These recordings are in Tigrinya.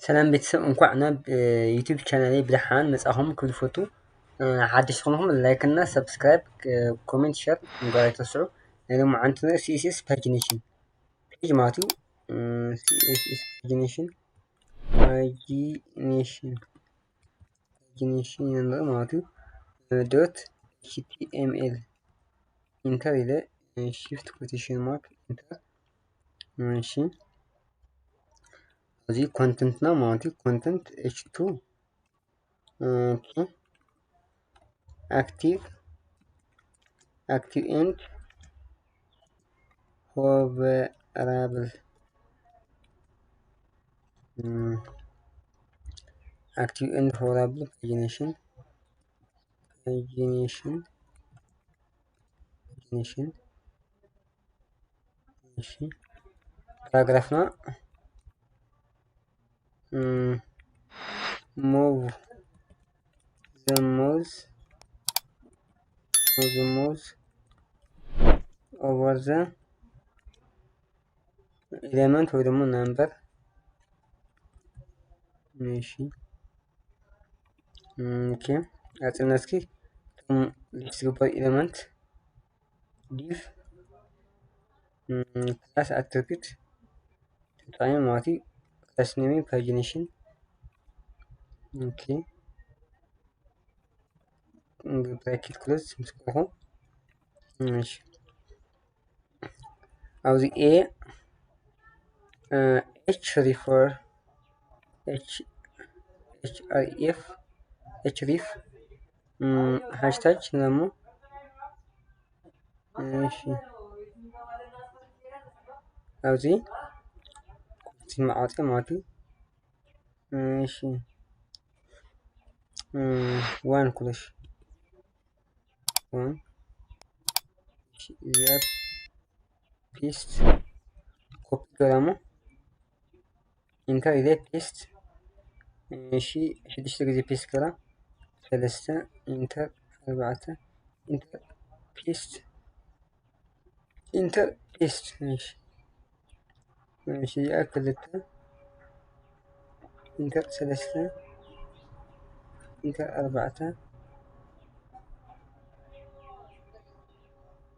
ሰላም ቤተሰብ፣ እንኳዕ ናብ ዩቲዩብ ቻናለይ ብደሓን መጻኹም ክብል ፈቱ። ሓድሽ ዝኾንኩም ላይክ እና ሰብስክራይብ፣ ኮሜንት፣ ሸር ምግባር ኣይትረስዑ። ናይ ሎማዓንቲ ንርኢ ሲኤስኤስ ፓጂኔሽን ፔጅ ማለት እዩ። ሲኤስኤስ ፓጂኔሽን ፓጂኔሽን ፓጂኔሽን ንርኢ ማለት እዩ። ዶት ኤችቲኤምኤል ኢንተር ኢለ፣ ሺፍት ኮቴሽን ማርክ ኢንተር። እሺ፣ እዚ ኮንተንትና ማለት እዩ። ኮንተንት ኤች ቱ። ኦኬ፣ active active and hoverable active and hoverable pagination pagination pagination እሺ፣ ፓራግራፍና move the mouse move the mouse over the element ወይ ደግሞ number። እሺ፣ ኦኬ፣ ቀጽልና እስኪ እቶም ሊስት ዝግበሩ ኤለመንት ዲቭ ክላስ ኣትሪቢዩት ተጠቒሙ ማለት እዩ። ክላስ ኔም ፓጂኔሽን። ኦኬ፣ ብራኬት ክሎዝ ምስ ገበርኩ፣ እሺ፣ ኣብዚ ኤ ኤች ሪፈር ኤች ኤች አር ኤፍ ኤች ሪፍ ሃሽታግ ነሞ። እሺ፣ ኣብዚ ኩርሲ መዓጽ ማለት እዩ። እሺ፣ ዋን ክሎሽ ዋን። እሺ፣ እዚኣ ፔስት ኮፒ ገራሞ ኢንተር ኢለ ፔስት። እሺ፣ ሽዱሽተ ግዜ ፔስት ገራ፣ ሰለስተ ኢንተር፣ ኣርባዕተ ኢንተር፣ ፔስት ኢንተር፣ ፔስት። እሺ፣ እሺ፣ እዚኣ ክልተ ኢንተር፣ ሰለስተ ኢንተር፣ ኣርባዕተ።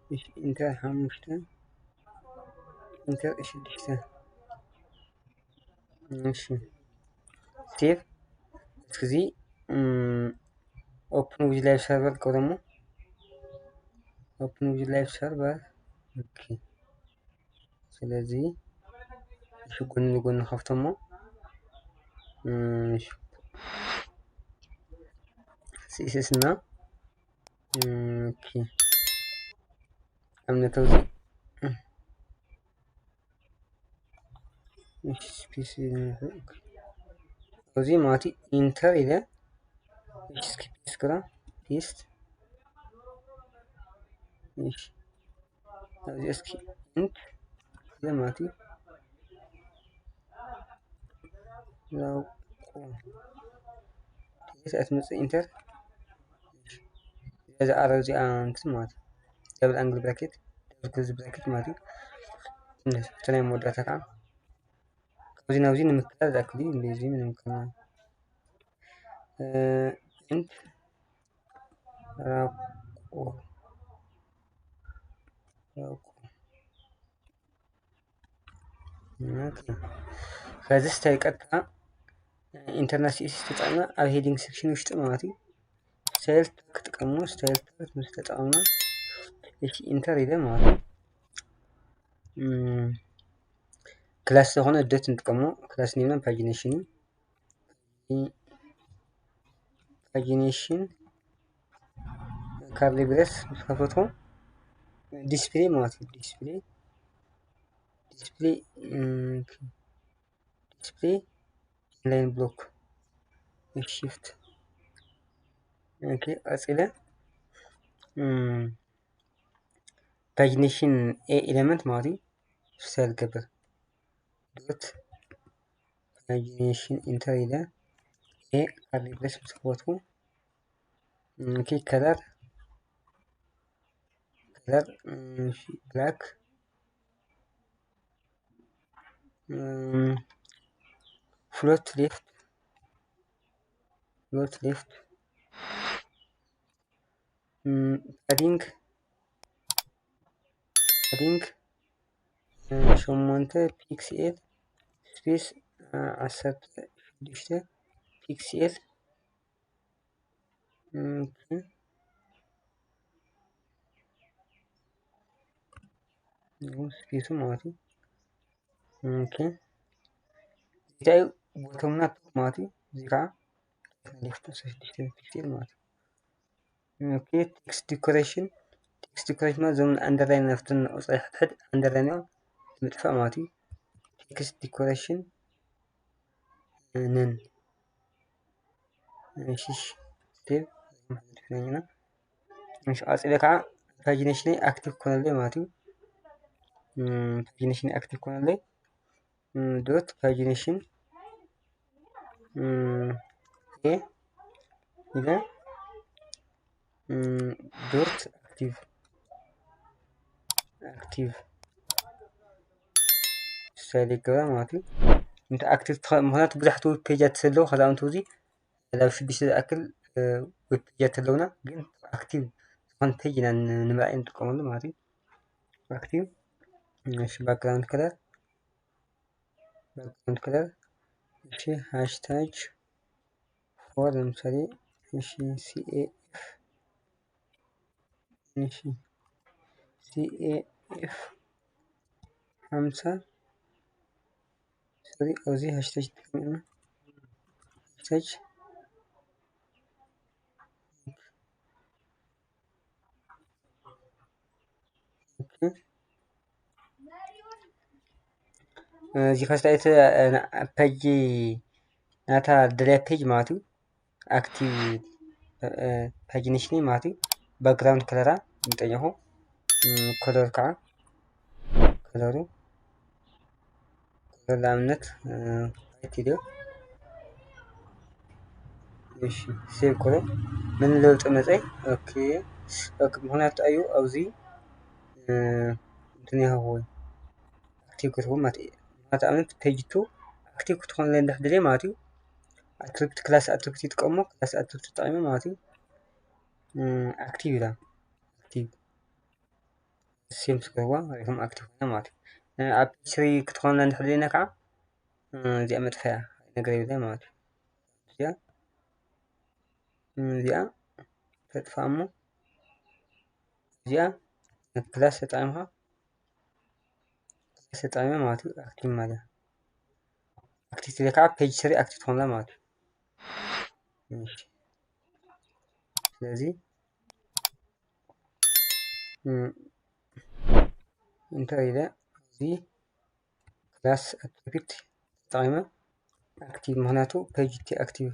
እሺ፣ ኢንተር፣ ሓሙሽተ ኢንተር፣ ሽዱሽተ። እሺ፣ ሴቭ። እስኪ እዚ ኦፕን ዊዝ ላይቭ ሰርቨር ቀደሞ። ኦፕን ዊዝ ላይቭ ሰርቨር። ኦኬ፣ ስለዚ እሺ፣ ጎን ንጎን ከፍተሞ። እሺ፣ ሲኤስኤስ እና ኦኬ፣ ኣብነታዊ እዚ ማለት ኢንተር ኢለ፣ እስኪ ፔስት ግራ፣ ፔስት። እሺ፣ እዚ እስኪ ኢንት ኢለ ማለት እዩ። ያው ቴስት ኣትመጽእ ኢንተር። እዚ ኣረው እዚኣ እንትን ማለት እዩ። ደብል ኣንግል ብራኬት፣ ደብል ክሎዝ ብራኬት ማለት እዩ። ትንሽ ናይ መወዳእታ ከዓ ካብዚ ናብዚ ንምክልኻል ዝኣክል እዩ። እንደዚ ንምክልኻል። እ፣ ኢንት ራቆ፣ ራቆ። ኦኬ። ከዚ ስታይል ቀጥታ ኢንተርናል ሲኤስኤስ ተጠቕምና ኣብ ሄዲንግ ሴክሽን ውሽጢ ማለት እዩ። ስታይል ታግ ክጥቀሙ፣ ስታይል ታግ ምስ ተጠቐምና፣ እሺ፣ ኢንተር ኢለ ማለት እዩ። እም፣ ክላስ ዝኾነ ዶት ንጥቀሞ፣ ክላስ ኔምና ፓጂኔሽን እዩ። ፓጂኔሽን ካርሊ ብሬስ ምስ ከፈትኩ ዲስፕሌይ ማለት እዩ። ዲስፕሌይ፣ ዲስፕሌይ፣ እም፣ ዲስፕሌይ ኢንላይን ብሎክ ሺፍት። ኦኬ፣ ቀጺለ፣ እም፣ ፓጂኔሽን ኤ ኤለመንት ማለት እዩ። ስታይል ገብር ዶት ፓጂኔሽን ኢንተር ኢለ ኤ ካርሊ ብሬስ ምስ ከፈትኩ፣ ኦኬ፣ ከለር፣ ከለር፣ እሺ፣ ብላክ፣ እም፣ float left, float left, padding, padding ሸሞንተ ፒክስኤል፣ ስፔስ ዓሰርተ ሽዱሽተ ፒክስኤል። ስፔሱ ማለት እዩ። እዚታይ ቦቶም ናት ማለት እዩ። እዚ ከዓ ሌፍት ሽዱሽተ ፒክስኤል ማለት እዩ። ቴክስት ዲኮሬሽን፣ ቴክስት ዲኮሬሽን ማለት እዞም ኣንደርላይን ናብተን ቁፅሪ ሕድሕድ ኣንደርላይን እዮም ምጥፋእ ማለት እዩ። ቴክስት ዲኮሬሽን ነን ሽሽ ሴቭ ኢና። ቀፂለ ከዓ ፓጂኔሽን ኣክቲቭ ኮነለይ ማለት እዩ። ፓጂኔሽን ኣክቲቭ ኮነለይ ዶት ፓጂኔሽን ኤ ኢለ ዶት ኣክቲቭ ኣክቲቭ ስታይል ይገባ ማለት እዩ። እንተ ኣክቲቭ ምክንያቱ ብዙሓት ዌብ ፔጃት ዘለዉ ከዛ እንቱ እዚ ናብ ሽዱሽተ ዝኣክል ዌብ ፔጃት ዘለውና ግን ኣክቲቭ ዝኾነ ፔጅ ኢና ንምርኣይ ንጥቀመሉ ማለት እዩ። ኣክቲቭ እሺ ባክግራውንድ ከለር ባክግራውንድ ከለር እሺ ሃሽታግ ፎር ለምሳሌ እሺ ሲኤኤፍ እሺ ሲኤኤፍ ሓምሳ ሶሪ ኣብዚ ሃሽታግ ተጠቂምና ሃሽታግ እዚ ከስታይት ፔጅ ናታ ደልያ ፔጅ ማለት እዩ። ኣክቲቭ ፓጂኔሽን ማለት እዩ። ባክግራውንድ ከለራ ንጠየኹ ከለር ከዓ ከለሩ ንኣብነት ራይት ኢልዮ እሺ ሴቭ ኮሎ ምን ለውጢ መፀ። ኦኬ ኦኬ ምክንያቱ ኣዩ ኣብዚ እንትን ይሃብዎ ኣክቲቭ ክትኮን ማለት እዩ። ማለት ኣብነት ፔጅ ቱ ኣክቲቭ ክትኮን እንድሕር ድልየ ማለት እዩ። ኣትሪቢት ክላስ ኣትሪቢት ይጥቀሞ ክላስ ኣትሪቢት ተጠቂመ ማለት እዩ። ኣክቲቭ ኢላ ኣክቲቭ ሴም ስገባ ሪኹም ኣክቲቭ ኮይና ማለት እዩ። ኣብ ፔጅ ስሪ ክትኾንና እንድሕር ደሊና ከዓ እዚኣ መጥፈያ ነገር የብላ ማለት እዩ። እዚኣ እዚኣ ተጥፋ እሞ እዚኣ ክላስ ተጠቂምካ ክላስ ተጠቂመ ማለት እዩ። ኣክቲቭ ማለት ኣክቲቭ ስለ ከዓ ፔጅ ስሪ ኣክቲቭ ትኾንላ ማለት እዩ። ስለዚ ኢንተር ኢለ እዚ ክላስ ኣትሪቢት ተጠቂመ ኣክቲቭ ምክንያቱ ፔጅ ቲ ኣክቲቭ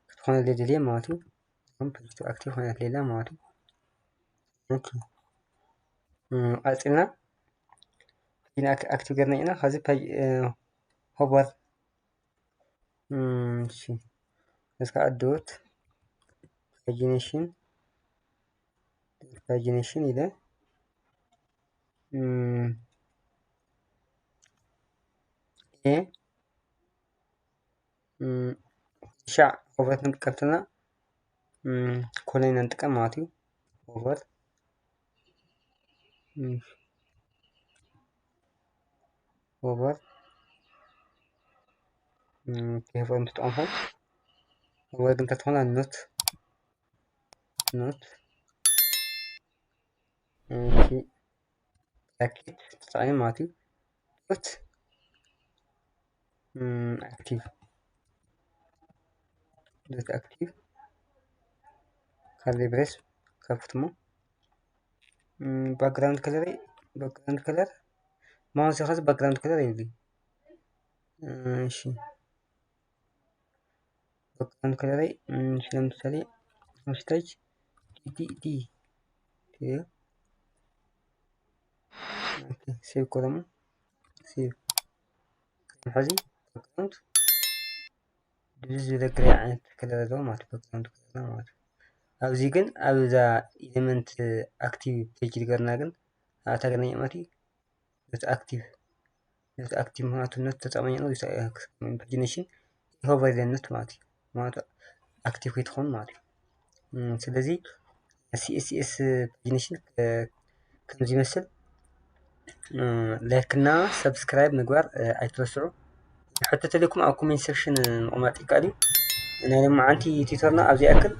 ክትኾነ ደልየ ማለት እዩ። ከም ፔጅ ቱ ኣክቲቭ ኮይና ሌላ ማለት እዩ። ኦኬ ቀፂልና ፔጅ ኣክቲቭ ገርና ኢና ከዚ ሆቨር እሺ እዚ ከዓ ዶት ፓጂኔሽን ፓጂኔሽን ኢለ ኤ ሻዕ ኦቨር ክንጥቀም ተለና ኮሎን ኢና ንጥቀም ማለት እዩ። ኦቨር ኦቨር ኦቨር ምትጠቀምኩም ኦቨር ግን ተትኾና ኖት ኖት ብራኬት ተጠቂሙ ማለት እዩ። ዶት ኣክቲቭ ዶት ኣክቲቭ ካርሊ ብሬስ ከፍትሞ ባክግራውንድ ከለር ባክግራውንድ ከለር ማውስ ከዚ ባክግራውንድ ከለር የብለይ። እሺ ባክግራውንድ ከለረይ እሺ ለምሳሌ ሃሽታግ ዲዲዲ ሴቭ ኮለሙ ሴቭ ሕዚ ባክግራውንድ ድብዝ ዝበለ ግሬ ዓይነት ከለር ኣለዎ ማለት ባክግራውንድ ከለር ማለት ኣብዚ ግን ኣብዛ ኤሌመንት ኣክቲቭ ፔጅ ዝገርና ግን ኣታ ገርና ይመት ዶት ኣክቲቭ ነቲ ኣክቲቭ ምኽንያቱ ነት ተጠቕመ ኖት ፓጂኔሽን ሆቨር ኢለ ኖት ማለት እዩ። ማለት ኣክቲቭ ከይትኸውን ማለት እዩ። ስለዚ CSS ፓጂኔሽን ከምዚ ይመስል። ላይክ እና ሰብስክራይብ ምግባር ኣይትረስዑ። ሕቶ ተልኩም ኣብ ኮሜንት ሴክሽን ምቕማጥ ይከኣል እዩ። ናይ ሎማዓንቲ ቲቶርና ኣብዚ ያክል።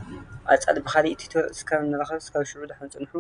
ኣጻሊ ብኻሊእ ቲቶር እስካብ ንራኸብ እስካብ ሽዑ ደሓን ጽንሑ።